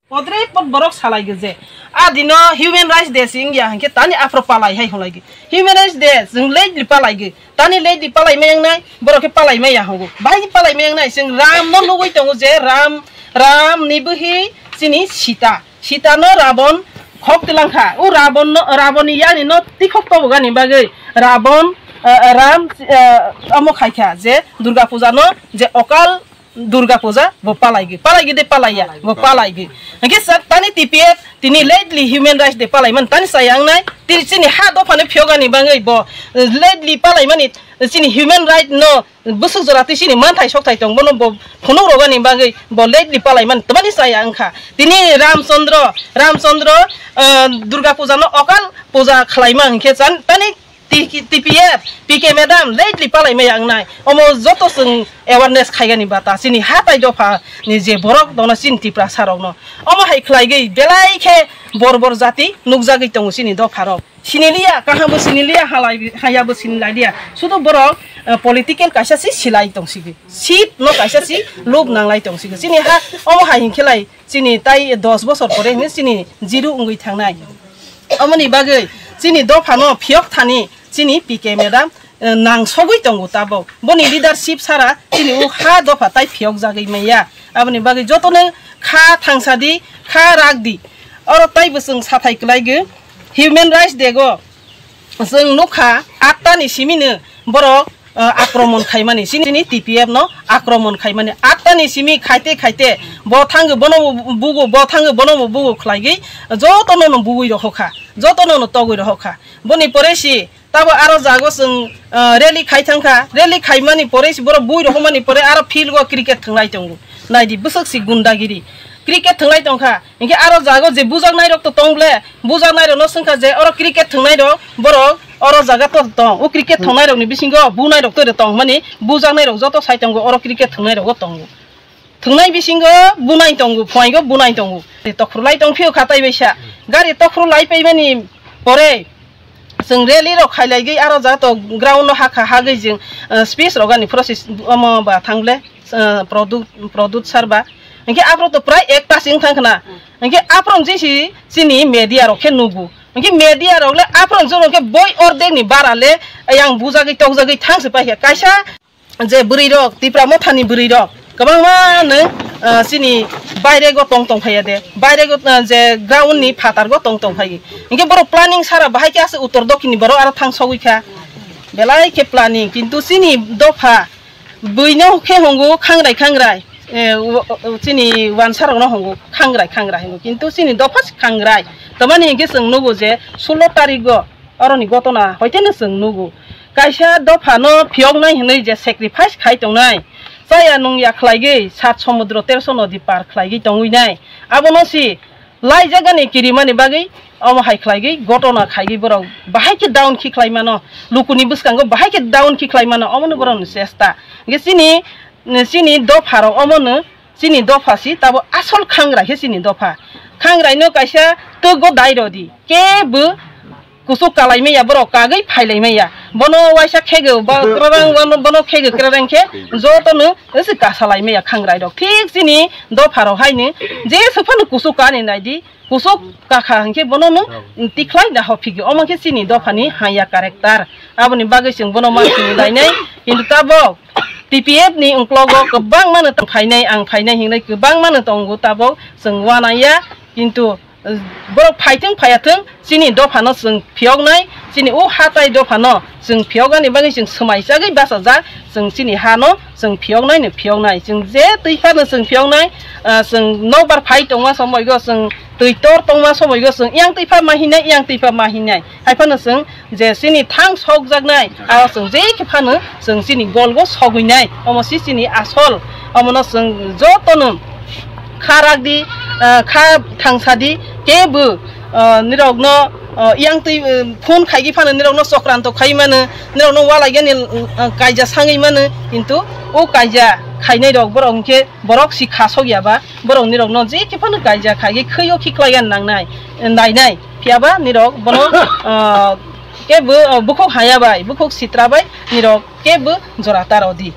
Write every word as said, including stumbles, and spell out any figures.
Podre pod borok salai ge je. A dino Human Rights Day si wngya hwnkhe tani aphro palai hai hwnlai ge. Human Rights Day chwng lately palai ge. Tani lately palai mai wngnai, borok khe palai mai ya hwngo. Bahai khe palai mai wngnai, chwng Ram no nugui tongo je Ram, Ram ni bwhi chini Sita. Sita no Rabon khok tilang kha. O Rabon no, Rabon ni yani no tikhok tobo gani bagwi Rabon, eh, Ram, eh, omo khai kha je Durga Puja no je okal Durga Puja bo palai gwi, palai gwi de palai ya, bo palai gwi. Hwnkhe sa tani T P F tini lately Human Rights Day palai man tani sa yang nai, tini chini ha dopha no phiyok ani bagwi bo, eh, lately palai mani chini human right no bwswk jora twi chini manthai sokthai tong bono bo phunuk rogani bagwi bo lately palai man twmani sa yang kha. Tini Ramchandra, Ramchandra, eh, Durga Puja no okal puja khlai ma hwnkhe chan tani T-, T P F, P K madam, lately palai maya wngnai. Omo joto chwng awareness khaigani bata. Chini hatai dopha ni je borok dona chini Tiprasa rokno. Omo hai khlaigwi belai khe bor bor jati nukjagwi tongo chini dopha rok. Siniliya, kaham bo siniliya, halai, haya bo sinilaiya. Sudo borok, eh, political kaisa si silai tongsigwi. Seat no kaisa si lub nanglai tongsigwi. Chini ha, omo hai hinkhe lai Chini tai dos bosor pore hwnwi chini zero wngwi thangnai. Omoni bagwi chini dophano phiyok thani chini P K madam, eh, nangsogwi tongo tabok. Boni leadership sara chini o ha dopha tai phiyok jagwi manya. Aboni bagwi jotono kha thangsa di, kha rak di. Oro tai bwswng sathai kwlai gwi Human Rights Day go chwng nukha atta ni simi no borok, ah, akromon khaimani, chini T P F no akromon khaimani. Attani simi khaite khaite bo thangwi bono bo bugo, bo thangwi bono bo bugo khlaigwi jotono no bugwi rohokha, jotono no togwi rohokha. Boni pore si tabo aro jago chwng, ah, rally khai thangkha, rally khaimani pore si borok bui rohormani pore aro field go cricket thwnglai tongo. Naidi bwswk si gundagiri. Cricket thwnglai tongkha. Hinkhe aro jago je bujaknai rok to tong ble, bujaknai rok no swngkha je oro cricket thwngnai rok borok oro jaga to tong, o cricket thwngnai rok ni bisingo bunai rok to tong mani bujaknai rok joto sai tongo oro cricket thwngnai rogo tongo. Thwngnai bisingo bunai tongo, phuaingo bunai tongo. Tokhorlai tong phio kha tai baisa. Gari tokhorlai pai mani pore chwng rally rok khailai gwi aro jaga to ground no hakha hagwi jwng, eh, speech rok ani process omo ba thangle. Ah, Pradyut, Pradyut sir ba. Hinkhe aphuru to prai ekta sing thang khna. Hinkhe aphuru jisi chini media rok khe nugo. Hinkhe media rok le aphuru jono khe boi ordek ni bara le yang bujagwi tokjagwi thang se paikha. Kaisa je bwrwi rok, Tipra Motha ni bwrwi rok kwbangma no, ah, chini baire go tong tong phaiya de. Baire go, ah, je ground ni phatar go tong tong phai. Hinkhe borok planning sara bahai khe ase uttor dokhin ni borok aro thang sogwi kha. Belai khe planning, kintu chini dopha Buino khe hongo khangrai khangrai, eh, o, o, chini wansa rokno hongo khangrai khangrai hingo, kintu chini dopha se khangrai. Tamani hinkhe chwng nugo je sulo tarigo oroni gotona hoiteno chwng nugo. Kaisa dophano phiyoknai hinwi je sacrifice khai tongnai, chaya nungya khlaigwi sat somudro terso nodi par khlaigwi tongwi nai, abono si Laijagani kirimani bagwi omo hai khlaigwi gotona khaigwi borok bahai khe down khi khlai mano, lukuni bwskango bahai khe down khi khlai mano, omono borokni chesta. Hinkhe chini, chini dopharok omono chini dopha si tabo asol khangrai khe chini dopha. Khangraino kaisa twgo dai rodi, kebo Kuchuk kalai maya borok kagwi phailai maya. Bono waisa khego ba kwrarang, bono, bono khego kwrarang khe jotono se kasalai maya khangrai rok. Thik chini dopha rok haino je sophano kuchuk kani naidi, kuchuk kakha hinkhe bono no tikhlai da hophigi. Omo khe chini dopha ni haya character. Aboni bagwi chwng bono ma sini lainai. Kintu tabok T P F ni ungklogo kwbangma no tong phainai, ang phainai hinwi kwbangma no tongo, tabok chwng wanaya. Kintu Borok phaithwng phaiyathwng, chini dophano chwng phiyoknai, chini o hatai dophano chwng phiyoknani bagwi chwng swmai chagwi bachajak, chwng chini hano chwng phiyoknaino phiyoknai, chwng je twi phano chwng phiyoknai, ah, chwng nokbar phai tongma somoigo chwng twi tor tongma somoigo chwng yang twi pha ma hinai, yang twi pha ma hinai, hai phano chwng je chini thang sokjaknai, aro chwng je khe phano chwng chini golgo sogwinai, omo si chini asol, omono chwng jotono kha rakdi, ah, kha thangsadi, kebo, ah, nirokno, ah, yang twi, ah, phone khaigwi phano nirokno chokranto khai mano, nirokno walaigani, ah, kaija sangwi mano, kintu o kaija khainai rok borok hinkhe borok si kha sokya ba, borok nirokno je khe phano kaija khaigwi khwio khiklaiya nangnai, nainai, phiyaba nirok bono, ah, kebo, ah, bukhuk haya bai, bukhuk sitra bai nirok kebo jora ta rodi.